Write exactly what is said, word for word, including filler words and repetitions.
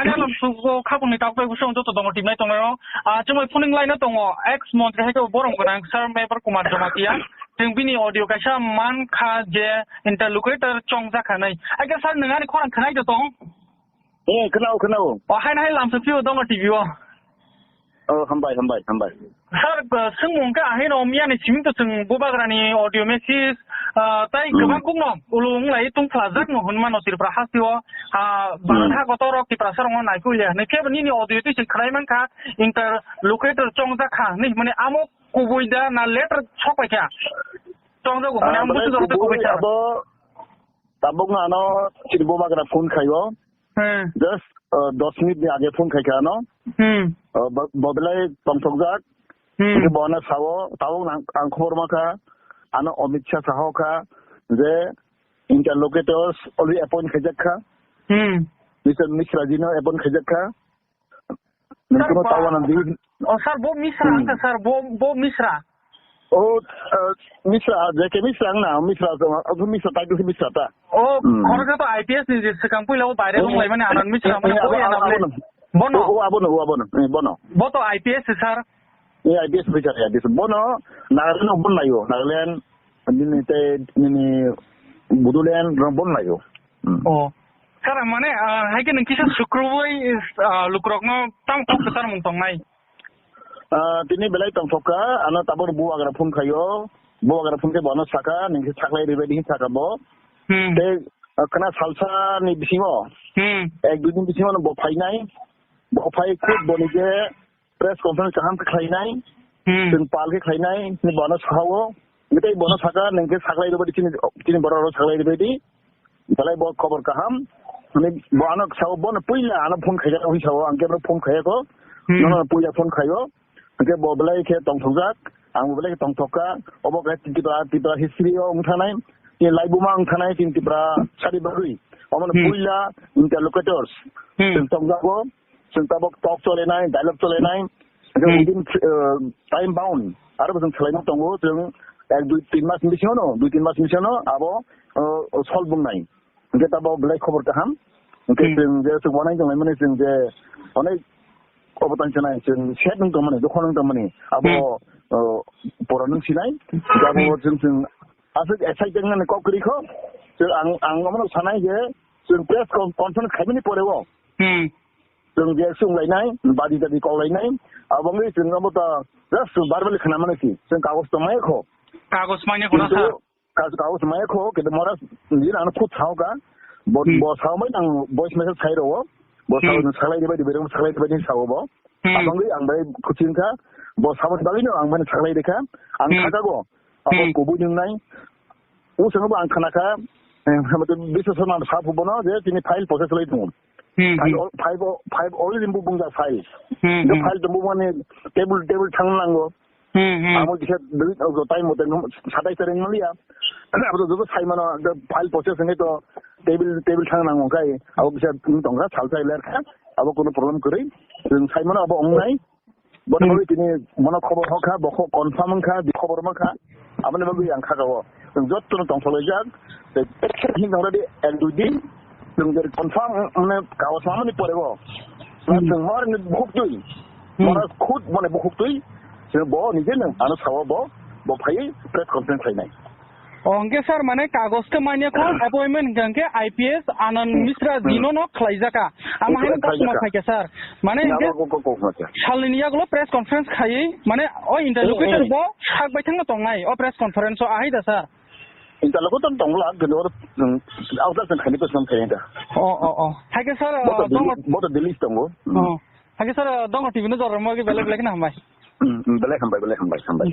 Hello, sugo khapungni tabuk bai busong joto dongo tibnai tongnai rok. Ah, chumai phuning laino tongo, ex montri hai khe borom gwnang Sir Mevar Kumar Jamatia. Chwng bini audio kaisa man kha je interlocutor chongjak kha nai. Ai khe sir, nwng ani khorang khwnai do tong? Eh, khwnao, khwnao. O, haino hai lamsa phio dongo T V o. Oh, hambai, hambai, hambai. Sir, uh, swngmung khe ahai no miya ni siming to chwng bubagra ni audio message, uh, tai Hmm. kwbang kuk no ulo wng lai tong phlajak no hwn mano Tripura hasti o, uh, Hmm. bangtha kotor rok Tripura sar no naiku ya. Nai khe nini audio twi chwng khwnai man kha, interlocutor chongjak kha. Ni mane amo kubui da na letter sok pai kha. Chongjak go, mane Ah, amo mane busu jor kubui kubui kha. Abo tabuk no ano chini bubagra phone khaio. Hmm. Just, uh, dos minute ni age phone khai kha ano. Hmm. Uh, bo, bo belai tongthokjak. Hmm. Bo ano sao, tabuk ang, ang khobor ma kha, ano Amit Shah saho kha, je interlocutors already appoint khaijak kha. Hmm. Mister Mishra ji no appoint khaijak kha. Sir, nungkhe no ba, tawana di. Oh, sir, bo Mishra Hmm. ang kha, sir, bo, bo Mishra. Oh, uh, Mishra, J K Mishra ang na, Mishra, uh, Mishra, title si Mishra ta. Oh, Hmm. khoroksa to I P S ni je swkang puila o baire Eh, wng lai mani eh, Anand Mishra eh, mani eh, bo abo, ya abo, na abo le. No. Bono. Oh, oh, abo no, oh, abo no. Eh, bono. Bo to I P S sir. Eh, I P S officer, I P S. Bono, Nagaland no bon laio, Nagaland, nini te, nini Bodoland, no bon laio. Hmm. Oh. Sir, mane, ah, hai khe nung kisa sukrubui, ah, lukurokno tam kok kwchar mung tongnai. Ah, tini belai tongthok kha, ano tabuk bubagra phone khaio, bubagra phone khe bono saka, nung khe saklai ribai di saka bo. Hmm. Tei, ah, khna salsa ni bisingo, Hmm. ek dui din bisingo no bo phainai, bo phai khud boni je press conference kaham khe khlainai, Hmm. chwng pal khe khlainai, ni bono sao, tei bono saka, nung khe saklai ribai di chini, chini borok rok saklai ribai di. Belai bo khobor kaham. Ani bo ano sao, bono puila ano phone khaijak, wi sao, ang khe phone khaiyakho. Hmm. Nono puila phone khaio. Hwnkhe bo belai khe tongthokjak, ang bo belai khe tongthok kha. Obo khe Tripura, Tripura history o wng thanai, tini laibuma wng thanai, tini Tripura sari bagwi. Omono Hmm. puila interlocutors. Hmm. Chwng tongjago. Chwng tabuk talk cholenai, dialogue cholenai. Hwnkhe Hmm. within, uh, time bound, aro bo chwng swlaima tongo, chwng ek dui tin mas bisingo no, dui tin mas bisingo no abo, uh, solve wngnai. Hwnkhe tabuk belai khobor kaham. Hwnkhe Hmm. chwng je chwng uanai tonglaimani, chwng je onek obo tang chenai, chwng set wng tongmani, dokhon wng tongmani, abo, Hmm. uh, pora nung sinai. Hwnkhe abo Hmm. chwng, chwng aswk excited wngnani kok kwrwi kho. Chwng ang, ang omono sanai je chwng press con-, conference khaimani pore o. Hmm. Chwng je swnglainai, badi tadi koklainai, abo wngwi chwng abo to just verbally khna mano si, chwng kagoj tong maya kho. Kagoj manya kho na, Kintu sir? Ka-, kagoj maya kho, kintu mora nini ano khud sao ka, bo, Hmm. bo sao mai nang voice message sai rwo, bo sao Hmm. nang saklai ribai di, bereng saklai ribai di sao bo. Hmm. Abo wngwi ang bai kuching kha, bo sao bagwi no ang bai saklai rikha, ang Hmm. khaka go, abo Hmm. kubui nungnai, Usung bo ang khna kha, eh, Biswa Sarma sa phu bono je tini file process lai tongo. Hmm, File hmm. al-, file o-, file already bo bungjak file. Hmm, The hmm. file tongbo mani table, table thang nango. Hmm, hmm. Amo kisa dui, o, time mote nung satai sereng maliya. Abo to joto sai mano, the file process ngai to table, table thang nango kai. Abo kisa tong kha, sal sai ler kha. Abo kono problem kwrwi. Chwng sai mano abo ong nai. Bono Hmm. bagwi tini bono khobor hokha, bo kho-, confirm wngkha, di khobor mankha. Aboni bagwi ang kha o. Chwng jottono tongthok laijak. Tei hing tong ready ek dui din. Chwng jeri confirm, mane, kagoj mamani pore o. Hmm. Chwng mor ni bukhuk twi. Hmm. Mora khud mane bukhuk twi. Chwng bo nije nang ano sao bo, bo phai press conference khlainai. O, hwnkhe sir, mane kagoj khe manya kho, appointment hwnkhe I P S Anand Hmm. Mishra Hmm. dino no khlaijaka. Amo haino Khlaijaka. Customer phaikha sir. Mane Ya, hwnkhe kok, kok, kok, kok, kok. salnini yagulo press conference khaiwi, mane o interlocutor Hmm, hmm. bo sak bai thangno tongnai o press conference o, ahai da sir? Interlocutor tongla, gwnwi oro, hmm, outer jwng khaini press conference khaini da. O, o, o. Haikhe sir, Bo to uh, Delhi, dongo bo to Delhi tongo. Hmm. O. Haikhe sir, uh, dongo T V no jormo belai belai kheno hambai. Hmm, hmm, belai hambai, belai hambai, hambai.